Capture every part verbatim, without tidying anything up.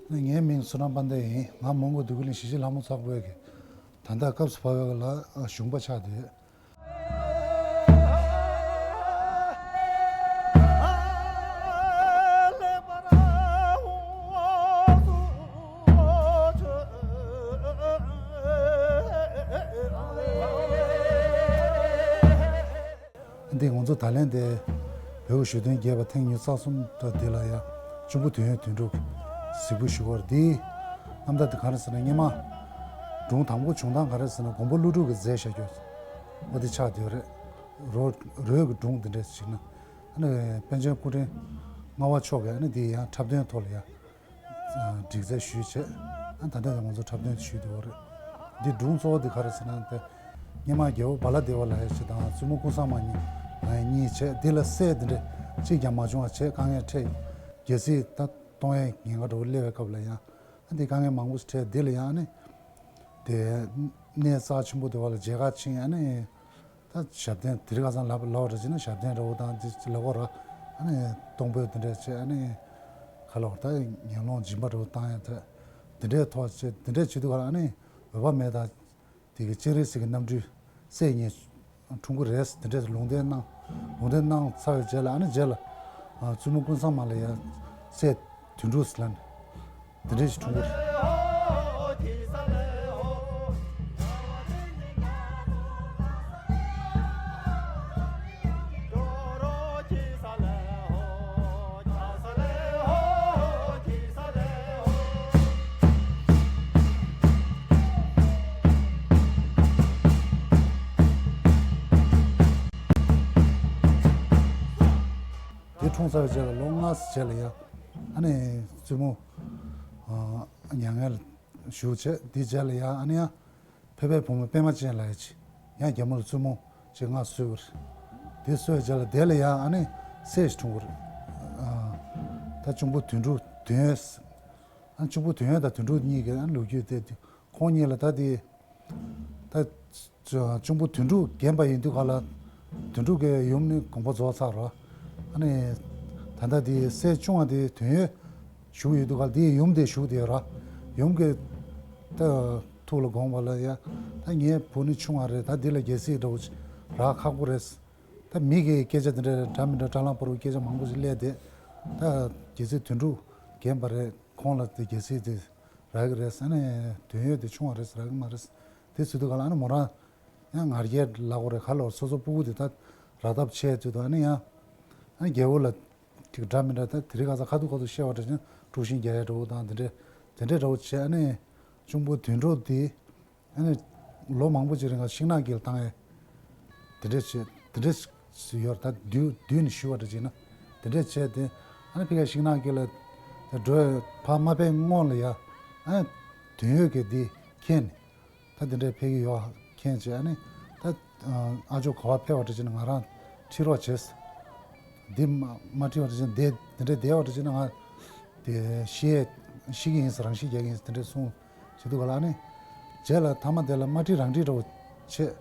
ངའི་མིང་བསོད་ནམས་དཔལ་ལྡན་ཡིན། ང་མོན་གྷོ་འདོད་རྒུ་གླིང་གཞིས་བྱེས་ལྷ་མོ་ཚོགས་པའི་གི་ད་ལྟ་སྐབས་སུ་བབས་པའི་ལ་གཞོན་པ་ཆགས་བསྡད། འདི་ང་ཚོ་ད་ལན་དེ་བོད་ཀྱི་གཞོན་དོན་རྒྱས་པ་ཐེངས་ཉི་ཤུ་རྩ་གསུམ་དེ་ལ་ཡང་གཅུང་པོ་དོན་ཡོད་དོན་གྲུབ་གཟིགས་འབུལ་ཞུ་བར། འདིའི་རྣམ་ཐར་དེ་ག་རེ་ཟེར་ན། སྔོན་མ་སྒྲུང་དང་པོ་བྱུང་སྟངས་ག་རེ་ཟེར་ན། མགོན་པོ་ཀླུ་སྒྲུབ་ཀྱིས་མཛད་བཞག་རྒྱུ་འོ་དེ་ཆགས་བསྡད་ཡོད་རེད། རོ་རོལ་གྱི་སྒྲུང་འདི་འདྲ་ཞིག་ན། ཨ་ནི་པཎ་ཆེན་སྐུ་ཕྲེང་ལྔ་པ་མཆོག་གིས་ཨ་ནི་འདི་ཡང་འཁྲབ་སྟོན་ཐོག་ལ་ཡང་སྒྲིག་རྩལ་ཞུས་བྱས། ཨ་ད་ལྟ་ང་ཚོ་འཁྲབ་སྟོན་ཞུས་འདུག་རེད། འདི་སྒྲུང་གཙོ་བོ་འདི་ག་རེ་ཟེར་ན། དེ་སྔོན་མ་རྒྱལ་པོ་བ་ལྷ་བདེ་བ་ལ་ཡ་ཞིག་དང་བཙུན་མོ་ཀུན་བཟང་མ་གཉིས་ང་ཡ་གཉིས་བྱས། འདི་ལ་སྲས་འདི་འདྲ་གཅིག་ཀྱང་མ་བྱུང་བ་བྱས། དཀའ་ངལ་འཕྲད། རྒྱལ་སྲིད་ད་གཏོང་ཡའི་ཉེན་ཁ་འདྲ་བོ་སླེབས་པའི་སྐབས་ལ་ཡང་ཨ་འདི་དཀའ་ངལ་མང་པོ་ཞིག་འཕྲད། འདི་ལ་ཡང་ཨ་ནི་དེ་གནས་རྩ་ཆེན་པོ་དེ་བ་ལ་མཇལ་ཁ་ཕྱིན། ཨ་ནི། ད་ཞབས་བརྟན་དེ་རིང་ཁ་སང་ལབ་ལབ་པ་འདྲ་བྱས་ན་ཞབས་བརྟན་འདྲ་བོ་དང་དེ་ལབ་དགོས་ར། ཨ་ནི་གཏོང་ཕོད་དེ་འདྲ་བྱས། ཨ་ནི་ཁ་ལོག་ད་ངན་སློང་སྦྱིན་པ་འདྲ་བོ་བཏང་ཡ་ད་དེ་འདྲའི་ཐོག་བྱས། དེ་འདྲ་བྱེད་དུས་ག་ལ་ཨ་ནི་འོས་པ་མེད། ད་དེ་གི་སྤྱན་རས་གཟིགས་ཀྱི་རྣམ་སྤྲུལ་སྲས་གཉིས་འཁྲུངས་ཀྱི་རེད། དེ་འདྲ་ལུང་བསྟན་གནང་། ལུང་བསྟན་གནང་ཚར་བའི་རྗེས་ལ། ཨ་ནི་རྗེས་ལ་བཙུན་མོ་ཀུན་བཟང་མ་ལ་ཡ་སྲས་དོན་གྲུབ་ཟེར་ལབ་ནས། འདི་འདྲ་ཞིག་འཁྲུངས་པ་རེད། དེ་འཁྲུངས་ཚར་བའི་རྗེས་ལ་ལོ་ལྔ་ཙམ་རྗེས་ལ་ཡ། ཨ་ནི་བཙུན་མོ་མྱ་ངན་ལ་བཞུགས་བྱས། དེའི་རྗེས་ལ་ཡ་ཨ་ནི་ཡ་ཕལ་པའི་བུ་མོ་པད་མ་ཅན་ལབ་ཡ་ཅིག་ཡང་རྒྱ་མོ་ལ་བཙུན་མོ་ཅིག་མངགས་གསོལ་བ་རེད། དེ་གསོལ་བའི་རྗེས་ལ་དེ་ལ་ཡ་ཨ་ནི་སྲས་ཤིག་འཁྲུངས་པ་རེད། ད་གཅུང་པོ་དོན་གྲུབ་དོན་ཡོད། ཨ་གཅུང་པོ་དོན་ཡོད་དང་དོན་གྲུབ་གཉིས་ཀྱི་ཨ་ལོ་རྒྱུས་དེ། ཁོང་གཉིས་ལ་ད་དེ། ད་གཅུང་པོ་དོན་གྲུབ་རྒན་པ་ཡིན་དུས་ག་ལ་དོན་གྲུབ་ཀྱི་ཡུམ་ནི་དགོངས་པ་རྫོགས་ཚར་རོ། ཨ་ནི་ད་ལྟ་དེ་སྲས་ཆུང་བ་དེ་དོན་ཡོད་བཞུགས་ཡོད་དུས་ག་ལ་དེའི་ཡུམ་དེ་བཞུགས་དེ་ར། ཡུམ་གྱི་ད་ཐུགས་ལ་དགོངས་པ་ལ་ཡ། ད་ངའི་བུ་ནི་ཆུང་བ་རེད། ད་འདི་ལ་རྒྱལ་སྲིད་འདྲ་བོ་རག་ཁག་པོ་རེད། ད་མི་གི་སྐད་ཆ་དེ་འདྲ་འདྲ་མི་འདྲ་དྲ་ལམ་བར་དུ་སྐད་ཆ་མང་པོ་ཞིག་སླེབས་ཏེ། ད་རྒྱལ་སྲས་དོན་གྲུབ་རྒན་པ་རེད། ཁོང་ལ་དེ་རྒྱལ་སྲིད་དེ་རག་གི་རེད། ཨ་ནི་དོན་ཡོད་དེ་ཆུང་བ་རེད། རག་གི་མ་རེད། དེ་ཟེར་དུས་ག་ལ་ཨ་ནི་མོ་རང་ཡང་ང་རྒྱལ་ལབ་དགོས་རེད། ག་ལོར་སོ་སོ་སྤུ་གུ་དེ་ད་རག་ཐབས་བྱས་ཚུལ་དུ། ཨ་ནི་ཡང་ཨ་ནི་རྒྱལ་པོ་ལ་ཅིག་འདྲ་མི་འདྲ་ད་དེ་རིང་ཁ་སང་ཁ་ཐུག་ཁ་ཐུག་བཤད་པ་འདྲ་ཅིག་དཀྲུག་ཤིང་རྒྱག་ཡ་འདྲ་བོ་དང་དེ་འདྲ་དེ་འདྲ་འདྲ་བོ་བྱས། ཨ་ནི་གཅུང་པོ་དོན་གྲུབ་དེ། ཨ་ནི་ལོ་མང་པོ་ཅིག་རིང་ལ་ཤིང་ནགས་དཀྱིལ་བཏང་ཡས་དེ་འདྲས་བྱས། དེ་འདྲས་སུ་ཡོད་རེད། ད་བསྡུས་བསྡུས་ནས་ཞུ་བ་འདྲ་བྱས་ན། དེ་འདྲས་བྱས་ཏེ། ཨ་ནི་ཕ་གིའི་ཤིང་ནགས་དཀྱིལ་ལ་དེ་འགྲོ་ཡས་ཕར་མ་ཕེབས་སྔོན་ལ་ཡ། ཨ་ནི་དོན་ཡོད་ཀྱིས་འདི་མཁྱེན་ནས། ད་དེ་འདྲས་ཕ་གི་ཡོད་མཁྱེན་བྱས། ཨ་ནི་ད་ཨ་ཅོ་ག་པར་ཕེབས་པ་འདྲ་བྱས་ན་ང་རང་ཁྲིད་རོགས་བྱས། འདི་མ་མ་ཁྲིད་པ་འདྲ་བྱས་ན་དེ་དེ་འདྲས་བསྡད་པ་འདྲ་བྱས་ན་ང་དེ་ཤི་ཡས་ཤི་གི་ཡིན་ཟེར། རང་ཤི་རྒྱག་གི་ཡིན་ཟེར། དེ་འདྲས་གསུངས། བྱེད་དུས་ག་ལ་ཨ་ནི། རྗེས་ལ་མཐའ་མ་དེ་ལ་མ་ཁྲིད་རང་ཁྲིད་འདྲ་བོ་བྱེད།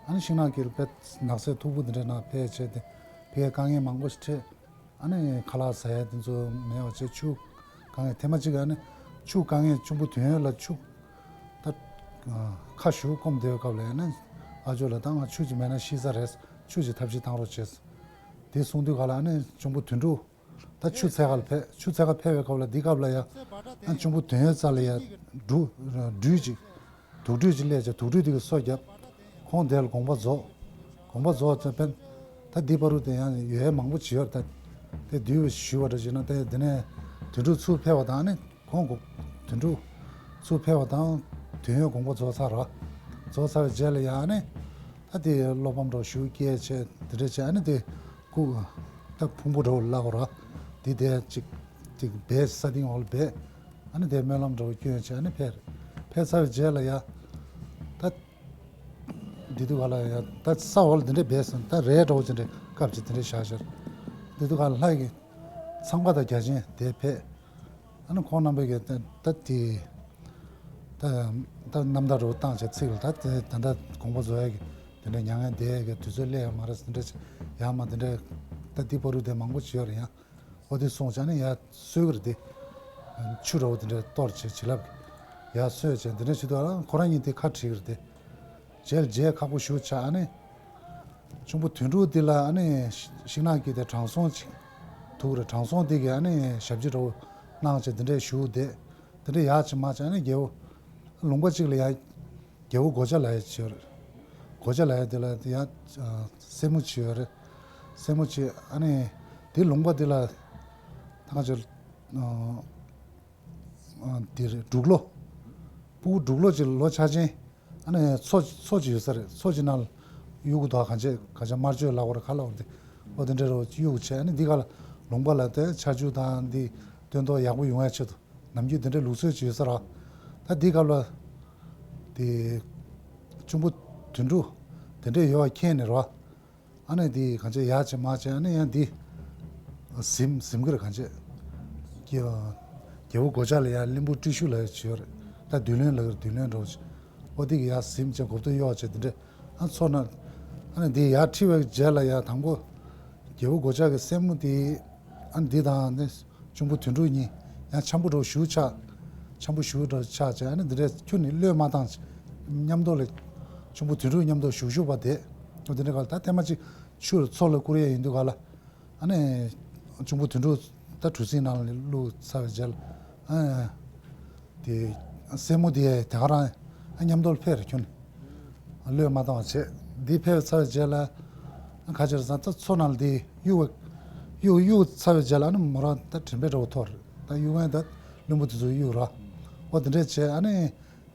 ཨ་ནི་ཤིང་ནགས་དཀྱིལ་ཕེབས། ནགས་ཚལ་མཐུག་པོ་འདི་འདྲའི་ནང་ཕེབས་བྱས་ཏེ་ཕ་གིའི་དཀའ་ངལ་མང་པོ་ཞིག་འཕྲད། ཨ་ནི་ཁ་ལག་ཟ་ཡ་དེ་ཚོ་མེད་པ་བྱས། ཆུ་དཀའ་ངལ། ཐེངས་མ་གཅིག་ཨ་ནི་ཆུ་དཀའ་ངལ། གཅུང་པོ་དོན་ཡོད་ལ་ཆུ་ད་ཁ་ཞུ་སྐོམ་བསྡད་པའི་སྐབས་ལ། ཨ་ནི་ཨ་ཅོ་ལ་ད་ང་ཆུ་ཅིག་མེད་ན་ཤི་ས་རེད། ཆུ་ཅིག་ཐབས་ཤེས་བཏང་རོགས་བྱས། དེ་གསུངས་དུས་ག་ལ་ཨ་ནི་གཅུང་པོ་དོན་གྲུབ་ད་ཆུ་འཚོལ་ག་ལ་ཕེབས། ཆུ་འཚོལ་ག་ཕེབས་པའི་སྐབས་ལ། འདི་སྐབས་ལ་ཡ་ཨ་གཅུང་པོ་དོན་ཡོད་རྩ་ལ་ཡ་སྦྲུལ་སྦྲུལ་ཅིག་དུག་སྦྲུལ་ཅིག་སླེབས་བྱས། དུག་སྦྲུལ་དེ་གིས་སོ་བརྒྱབ། ཁོང་དེ་ལ་དགོངས་པ་རྫོགས། དགོངས་པ་རྫོགས་ཚེ་ཕན། ད་འདི་བར་དུ་དེ་ཡང་ཡོད་མང་པོ་བྱེད་ཡོད་རེད། ད་དེ་དུས་ཞུ་བ་འདྲ་བྱས་ན། དེ་དེ་ནས་དོན་གྲུབ་ཚུར་ཕེབས་པ་དང་ནི། ཁོང་དགོངས། དོན་གྲུབ་ཚུར་ཕེབས་པ་དང་དོན་ཡོད་དགོངས་པ་རྫོགས་ཚར་རོ། རྫོགས་ཚར་བའི་རྗེས་ལ་ཡང་ནི་ད་དེ་བློ་ཕམ་འདྲ་བོ་ཞེ་པོ་སྐྱེས་བྱས། དེ་འདྲ་བྱས། ཨ་ནི་དེ་སྐུ་ད་ཕུང་པོ་འདྲ་བོ་ལབ་དགོས་རེད། དེ་དེ་ཅིག་ཅིག་སྦས། ས་སྟེང་འོག་ལ་སྦས། ཨ་ནི་དེ་སྨོན་ལམ་འདྲ་བོ་བསྐྱོན་བྱས། ཨ་ནི་ཕེབས། ཕེབས་ཚར་བའི་རྗེས་ལ་ཡ་ད་འདི་དུས་ག་ལ་ཡ་ད་ས་འོག་ལ་འདི་འདྲ་སྦས་སོང་། ད་རས་འདྲ་བོ་ཅིག་འདྲ་བཀབ་བྱས་འདི་འདྲ་བཞག་བཞག་འདི་དུས་ག་ལ་ལྷ་ཡི་ཚངས་པ་དང་བརྒྱ་བྱིན་དེ་ཕེབས། ཨ་ནི་ཁོང་རྣམ་པས་ཀྱི་ད་ད་དེ་ ད་ད་རྣམ་ཐར་རུ་བཏང་བྱས་ཚིག་ལ་ད་དེ་ད་ལྟ་དགོངས་པ་རྫོགས་ཡ་གི་དེ་འདྲ་མྱ་ངན་འདས་ཡ་གི་དུས་ཚོད་སླེབས་ཡ་མ་རེད། དེ་འདྲ་ཡ་མ་དེ་འདྲ་ད་འདི་བར་དུ་དེ་མང་པོ་བྱས་ཡོད་རེད། ཡང་ཨོ་དེ་སོང་བྱས་ནས་ཡ་གསོད་གི་རེད་དེ། ཆུ་ར་བོ་དེ་འདྲ་གཏོར་བྱས་བྱིན་རླབས་ཀྱི་ཡ་གསོད་བྱས་དེ་འདྲ་བྱེད་དུས་ཨ་ཁོ་རང་གཉིས་དེ་ཁ་བྲིས་གི་རེད་དེ། རྗེས་རྗེས་ཁག་པོ་ཞུ་ཆ་ཨ་ནི། གཅུང་པོ་དོན་གྲུབ་འདི་ལ་ཨ་ནི་ཤིང་ནགས་ཀྱི་དེ་དྲང་སྲོང་ཅིག་ཐུག་རེད། དྲང་སྲོང་འདི་གིས་ཨ་ནི་ཞབས་ཕྱི་འདྲ་བོ་གནང་བྱས་འདི་འདྲས་ཞུ་བསྡད། འདི་འདྲས་ཡག་ཅིག་མ་བྱས་ཨ་ནི་རྒྱལ་པོ་ལུང་པ་གཅིག་ལ་ཡ་རྒྱལ་པོ་སྒོ་བྱ་ལབ་ཡ་ཅིག་ཡོད་རེད། སྒོ་བྱ་ལབ་ཡ་འདི་ལ་ཡ་སྲས་མོ་ཅིག་ཡོད་རེད། སྲས་མོ་ཅིག་ཨ་ནི་དེ་ལུང་པ་འདི་ལ་ད་ག་ཅིག་དེ་རེད། འབྲུག་ལོ། ཕྲུ་གུ་འབྲུག་ལོ་གཅིག་ལོ་ཆ་ཅན། ཨ་ནི་མཚོ་མཚོ་གཅིག་ཡོད་ས་རེད། མཚོ་གཅིག་ནང་ལ་གཡུག་དོ་གང་བྱེད་གང་བྱེད་དམར་མཆོད་ལབ་དགོས་རེད་ག་ལབ་དགོས་རེད། ཨོ་དེ་འདྲ་རུ་གཡུག་བྱས་ཨ་ནི་འདི་ག་ལ་ལུང་པ་ལ་དེ་ཆར་ཆུ་དང་འདི་སྟོན་ཐོག་ཡག་པོ་ཡོང་ཡ་ཆེད་དུ་ནམ་རྒྱུན་དེ་འདྲའི་ལུགས་སྲོལ་ཅིག་ཡོད་ས་རེད། ད་འདི་སྐབས་ལ་དེ་གཅུང་པོ་དོན་གྲུབ་དེ་འདྲས་ཡོད་པ་མཁྱེན་ནས་རེད། ཨ་ནི་འདི་གང་བྱས་ཡག་བྱས་མ་བྱས་ཨ་ནི་ཡང་འདི་ཟིམ་ཟིམ་གི་རེད། གང་བྱས་ཀྱི་རྒྱལ་པོ་སྒོ་བྱ་ལ་ཡང་གླིང་བུ་ཏྲི་ཤུ་ལ་ཡང་བྱས་ཡོད་རེད། ད་བདུད་བློན་ལ་གི་བདུད་བློན་འགྲོ་བྱས་ཨོ་འདི་གི་ཡང་ཟིམ་བྱས་གོབ་ཏོ་གཡོག་བྱས་དེ་འདྲས་ཨ་ཚོ་ན་ཨ་ནི་འདི་ཡར་ཁྲིད་པའི་རྗེས་ལ་ཡང་དང་པོ་རྒྱལ་པོ་སྒོ་བྱ་གི་སྲས་མོ་དེ་ཨ་ནི་འདི་དང་ནི། གཅུང་པོ་དོན་གྲུབ་གཉིས་ཡང་འཆམ་པོ་འདྲ་བོ་ཞུ་ཆགས། འཆམ་པོ་ཞུ་འདྲ་ཆགས་བྱས་ཨ་ནི་འདི་འདྲས་ཁྱོད་ནི་བློས་མ་བཏང་། མཉམ་དུ་ལ་གཅུང་པོ་དོན་གྲུབ་མཉམ་དུ་བཞུགས་བཞུགས་པ་དེ་འོ་དེ་འདྲ་ག་ལ་ད་ཐེངས་མ་གཅིག་ཆུ་ལ་མཚོ་ལ་བསྐུར་ཡས་ཡིན་དུས་ག་ལ་ཨ་ནི་གཅུང་པོ་དོན་གྲུབ་ད་གྲུ་གཟིངས་ནང་ལ་བླུགས་ཚར་བའི་རྗེས་ལ་ཨ། དེ་སྲས་མོ་དེ་དེ་ག་རང་མཉམ་དུ་ཕེབས་རེད་ཁྱོད་ནི། བློས་མ་བཏང་བ་བྱས། འདི་ཕེབས་ཚར་བའི་རྗེས་ལ་ཁ་ཆེར་ས་ད་མཚོ་ནང་ལ་དེ་གཡུག་གཡུག་གཡུག་ཚར་བའི་རྗེས་ལ་ཨ་ནི་མོ་རང་ད་དྲན་པའི་འདྲ་བོ་ཐོར་རེད། ད་གཡུག་མཁན་ད་བླུན་པོ་དེ་ཚོ་གཡུག་ར། ཨོ་དེ་འདྲས་བྱས་ཨ་ནི་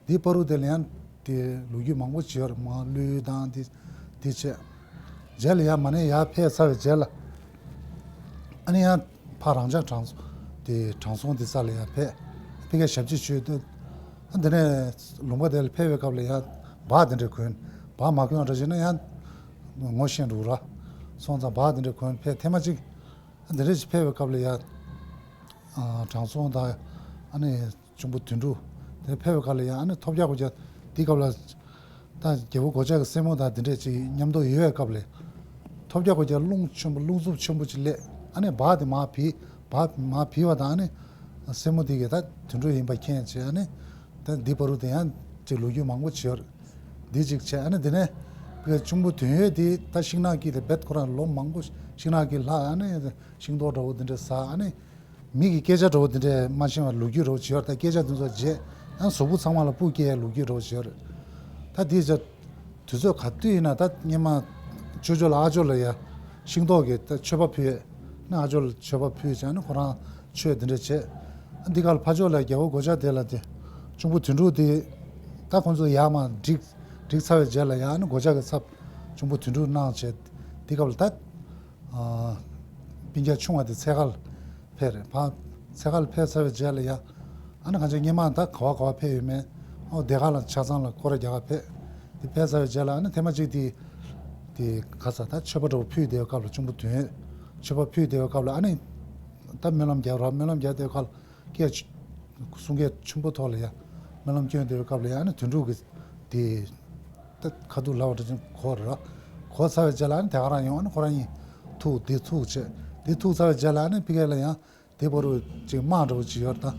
འདི་བར་དུ་དེ་ལ་ཡང་དེ་ལོ་རྒྱུས་མང་པོ་བྱས་རེད། མ་ལུས་དང་དེ་དེ་བྱས། རྗེས་ལ་ཡང་མ་ཎི་ཡར་ཕེབས་ཚར་བའི་རྗེས་ལ། ཨ་ནི་ཡང་ཕར་རང་ཅག་དྲང་སྲོང་དེ་དྲང་སྲོང་དེ་ས་ལ་ཡང་ཕེབས། ཕ་གིར་ཞབས་ཕྱི་ཞུས་དུས། ཨ་འདི་ནས་ལུང་པ་དེ་ལ་ཕེབས་པའི་སྐབས་ལ་ཡང་སྦྲ་དེ་འདྲ་གོན། སྦྲ་མ་གོན་པ་འདྲ་བྱས་ན་ཡང་ངོ་ཤེས་འགྲོ་ར། སོང་ཙང་སྦྲ་དེ་འདྲ་གོན་ཕེབས། ཐེངས་མ་གཅིག་ཨ་འདི་འདྲ་ཞིག་ཕེབས་པའི་སྐབས་ལ་ཡང་དྲང་སྲོང་དང་ཨ་ནི། གཅུང་པོ་དོན་གྲུབ་དེ་ཕེབས་པའི་སྐབས་ལ་ཡང་ཨ་ནི་ཐོབ་རྒྱག་གོ་རྒྱག་དེའི་སྐབས་ལ་ད་རྒྱལ་པོ་སྒོ་ལྕགས་ཀྱི་སྲས་མོ་དང་དེ་འདྲས་ཅིག་མཉམ་དུ་ཡོད་པའི་སྐབས་ལ་ཐོབ་རྒྱག་གོ་རྒྱག་རླུང་ཆེན་པོ་རླུང་འཚུབ་ཆེན་པོ་ཅིག་སླེབས། ཨ་ནི་སྦྲ་དེ་མར་བུད། སྦྲ་མར་བུད་པ་དང་ཨ་ནི་སྲས་མོ་དེ་གིས་ད་དོན་གྲུབ་ཡིན་པ་མཁྱེན་བྱས་ཨ་ནི་ད་འདི་བར་དུ་དེ་ཡང་ཅིག་ལོ་རྒྱུས་མང་པོ་བྱས་ཡོད་རེད། འདི་ཅིག་བྱས་ཨ་ནི་དེ་ནས་གཅུང་པོ་དོན་ཡོད་དེ་ད་ཤིང་ནགས་ཀྱི་དེ་རྦད་ཁོ་རང་ལོ་མང་པོ་ཤིང་ནགས་ཀྱི་ལྷ་ཨ་ནི་ཤིང་ཏོག་འདྲ་བོ་དེ་འདྲས་ཟ་ཨ་ནི། མི་གི་སྐད་ཆ་འདྲ་བོ་དེ་འདྲས་མ་ཤེས་པར་ལོ་རྒྱུས་འདྲ་བོ་བྱེད་ཡོད་རེད། ད་སྐད་ཆ་དེ་ཚོ་བརྗེད་ཡང་གཟུགས་པོ་ཚང་མ་ལ་སྤུ་སྐྱེས་ལོ་རྒྱུས་འདྲ་བོ་བྱེད་ཡོད་རེད། ད་དེའི་ཚེ་དུས་ཚོད་ག་དུས་ཡིན་ན་ད་སྔོན་མ་ཅོ་ཅོ་ལ་ཨ་ཅོ་ལ་ཡ་ཤིང་ཏོག་གི་ད་མཆོད་པ་ཕུལ་ཡས་ན་ཨ་ཅོ་ལ་མཆོད་པ་ཕུལ་བྱས་ནས་ཁོ་རང་མཆོད་དེ་འདྲས་བྱས། འདི་ག་ལ་ཕ་ཕྱོགས་ལ་རྒྱལ་པོ་སྒོ་ལྕགས་དེ་ལ་དེ་གཅུང་པོ་དོན་གྲུབ་དེ་ད་ཁོང་ཚོ་ཡར་མར་བསྒྲིགས་བསྒྲིགས་ཚར་བའི་རྗེས་ལ་ཡང་ནི་སྒོ་ལྕགས་ཀྱི་ཚབ་གཅུང་པོ་དོན་གྲུབ་གནང་བྱས་འདི་སྐབས་ལ་ད། སྤུན་ཀྱག་ཆུང་བ་དེ་འཚོལ་ག་ལ་ཕེབས་རེད། ཕ་འཚོལ་ག་ལ་ཕེབས་ཚར་བའི་རྗེས་ལ་ཡ། ཨ་ནི་གང་ཅི་སྔོན་མ་ད་ག་བ་ག་བ་ཕེབས་ཡོད་མེད། ཨོ་དེ་ག་ལ་ཆ་ཚང་ལ་སྐོར་ར་རྒྱག་ག་ཕེབས། དེ་ཕེབས་ཚར་བའི་རྗེས་ལ་ཨ་ནི་ཐེངས་མ་གཅིག་དེ། དེ་ག་ས་ད་མཆོད་པ་འདྲ་བོ་ཕུལ་བསྡད་པའི་སྐབས་ལ་གཅུང་པོ་དོན། མཆོད་པ་ཕུལ་བསྡད་པའི་སྐབས་ལ་ཨ་ནི། ད་སྨོན་ལམ་རྒྱག་ར་སྨོན་ལམ་རྒྱག་བསྡད་པའི་སྐབས་ལ། སྐད། གསུང་སྐད་ཆེན་པོ་ཐོག་ལ་ཡ། སྨོན་ལམ་སྐྱོན་བསྡད་པའི་སྐབས་ལ་ཡ་ཨ་ནི་དོན་གྲུབ་ཀྱི། དེ། ད་ཁ་ཐུག་ལབ་པ་འདྲ་ཅིག་གོ་ར། གོ་ཚར་བའི་རྗེས་ལ་ཨ་ནི་དེ་ག་རང་ཡོང་ཨ་ནི་ཁོ་རང་གཉིས། ཐུག་དེ་ཐུག་བྱས། དེ་ཐུག་ཚར་བའི་རྗེས་ལ་ཨ་ནི་ཕ་གི་ལ་ཡང་། དེ་བར་དུ་ཅིག་དམག་འདྲ་བོ་ཅིག་ཡོད་རེད་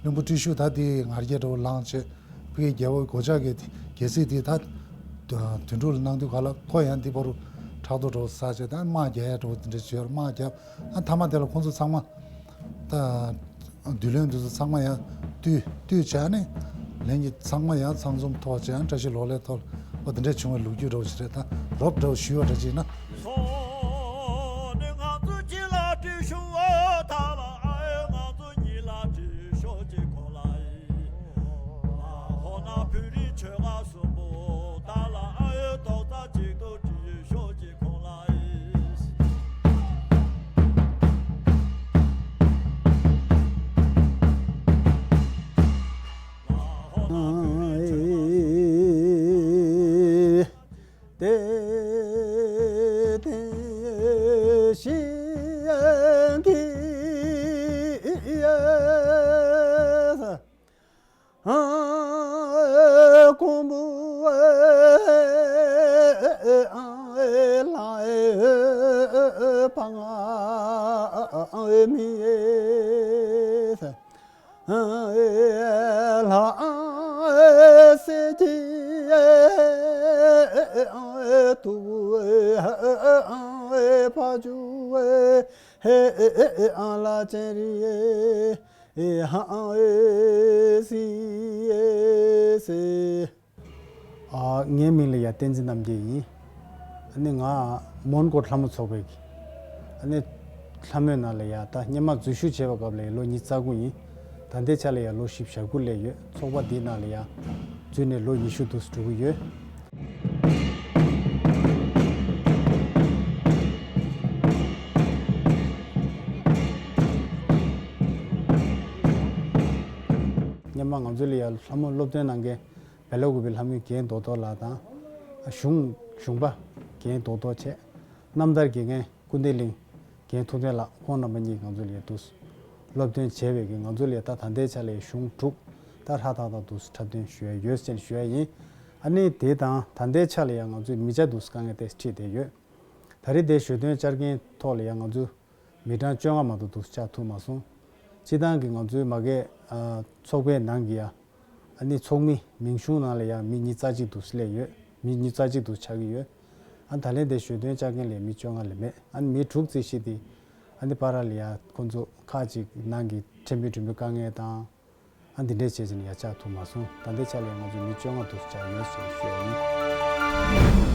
ད། བློན་པོ་ཏྲི་ཤུ་ད་དེ་ང་རྒྱལ་འདྲ་བོ་ལངས་བྱས། ཕ་གི་རྒྱལ་པོ་སྒོ་ལྕགས་ཀྱི་རྒྱལ་སྲིད་དེ་ད། དོན་གྲུབ་ལ་གནང་དུས་ག་ལ་ཁོ་ཡང་དེ་བར་དུ་ཕྲག་དོག་འདྲ་བོ་ཟ་བྱས་ད་དམག་རྒྱག་ཡ་འདྲ་བོ་དེ་འདྲ་ཅིག་ཡོད་རེད། དམག་རྒྱབ། ཨ་མཐའ་མ་དེ་ལ་ཁོང་ཚོ་ཚང་མ། ད། བདུད་བློན་དེ་ཚོ་ཚང་མ་ཡང་བཏུལ་བཏུལ་བྱས་ནས། ལན་གྱི་ཚང་མ་ཡང་ཚང་འཛོམས་ཐོག་བྱས་ཡང་བཀྲ་ཤིས་ལོ་ལེགས་ཐོག་ལ་འོ་དེ་འདྲས་བྱུང་བའི་ལོ་རྒྱུས་འདྲ་བོ་ཞིག་རེད་ད། རོབ་འདྲ་བོ་ཞུས་པ་འདྲ་ཅིག་ན། སོ་ནི་ང་ཚོ་གཅིག་ལ་བྲིས་ཤོག་ཨ་ད་ལ་ཨ་ཡོ་ང་ཚོ་གཉིས་ལ་བྲིས་ཤོག་ཅིག་གོ་ལ་ཡིན། ཨ་ཧོ་ན་བོད་རིགས་ཆོལ་ཁ་གསུམ་པོ་ད་ལ་ཨ་ཡོ་རྡོག་རྩ་གཅིག་ཏུ་བྲིས་ཤོག་ཅིག་ང་མི་ལྷ་སྲས་ཀྱི་ཐུགས་ཕ་ཇུ་ལ་ཅན་རི་ཧང་སི་སི། ཨ། ངའི་མིང་ལ་ཡ་བསྟན་འཛིན་རྣམ་རྒྱལ་ཡིན། ཨ་ནི་ང་མོན་གྷོ་ལྷ་མོ་ཚོགས་པའི་གི། ཨ་ནི་ལྷ་མོའི་ནང་ལ་ཡ་ད་སྔོན་མ་འཛུལ་ཞུགས་བྱས་པའི་སྐབས་ལ་ཡ་ལོ་ཉི་ཤུ་རྩ་དགུ་ཡིན། ད་ལྟའི་ཆ་ལ་ཡ་ལོ་བཞི་བཅུ་ཞེ་དགུ་སླེབས་ཡོད། ཚོགས་པ་འདིའི་ནང་ལ་ཡ་འཛུལ་ནས་ལོ་ཉི་ཤུ་དུ་འགྲོ་གི་ཡོད། སྔོན་མ་ང་ཚོ་ལ་ཡ་ལྷ་མོ་སློབ་སྟོན་གནང་མཁན་བེ་ལ་ཀུ་པའི་ལྷ་མོ་རྒན་རྡོག་རྡོག་ལགས་དང་། གཞུང་གཞུང་པ་རྒན་རྡོག་རྡོག་བྱས། རྣམ་ཐར་དགེ་རྒན་ཀུན་བདེ་གླིང་། རྒན་ཐུབ་བསྟན་ལགས། ཁོང་རྣམ་པ་གཉིས་ང་ཚོ་ལ་ཡ་འདུག་སློབ་སྟོན་བྱས་པའི་གི་ང་ཚོ་ལ་ཡ་ད་ད་ལྟའི་ཆ་ལ་ཡ་གཞུང་དྲུག་ད་ཧྲ་ཐག་ཐག་འདུག་འཁྲབ་སྟོན་ཞུ་ཡ་ཡོད་ཟེར་ཞུ་ཡ་ཡིན། ཨ་ནི་དེ་དང་ད་ལྟའི་ཆ་ལ་ཡ་ང་ཚོའི་མི་ཆ་འདུག་དཀའ་ངལ་ཏོག་ཙམ་འཕྲད་བསྡད་ཡོད། ད་རེས་དེ་ཞོ་སྟོན་བཅར་མཁན་ཐོག་ལ་ཡ་ང་ཚོ་མི་གྲངས་བཅོ་ལྔ་མ་གཏོགས་འདུག་བཅར་ཐུབ་མ་སོང་། སྤྱིར་བཏང་གི་ང་ཚོའི་མ་གི་ཨ་ཚོགས་པའི་ནང་གི་ཡ། ཨ་ནི་ཚོགས་མི་མིང་གཞུང་ནང་ལ་ཡ་མི་ཉི་ཤུ་རྩ་གཅིག་འདུག་སླེབས་ཡོད། མི་ཉི་ཤུ་རྩ་གཅིག་འདུག་ཆགས་ཀྱི་ཡོད། ཨ་ད་ལན་དེ་ཞོ་སྟོན་བཅར་མཁན་ལ་མི་བཅོ་ལྔ་ལས་མེད། ཨ་ནི་མི་དྲུག་ཙམ་ཞིག་དེ་ཨ་ནི་པ་ར་ལ་ཡ་ཁོང་ཚོ་ཁག་ཅིག་ནང་གི་ཕྲན་བུ་ཕྲན་བུ་དཀའ་ངལ་དང་། ཨ་འདི་འདྲས་བྱས་ཙང་ཡ་བཅར་ཐུབ་མ་སོང་། ད་ལྟའི་ཆ་ལ་ཡ་ང་ཚོ་མི་བཅོ་ལྔ་འདུག་བཅར་ཡོད་ཟེར་ཞུ་ཡ་ཡིན།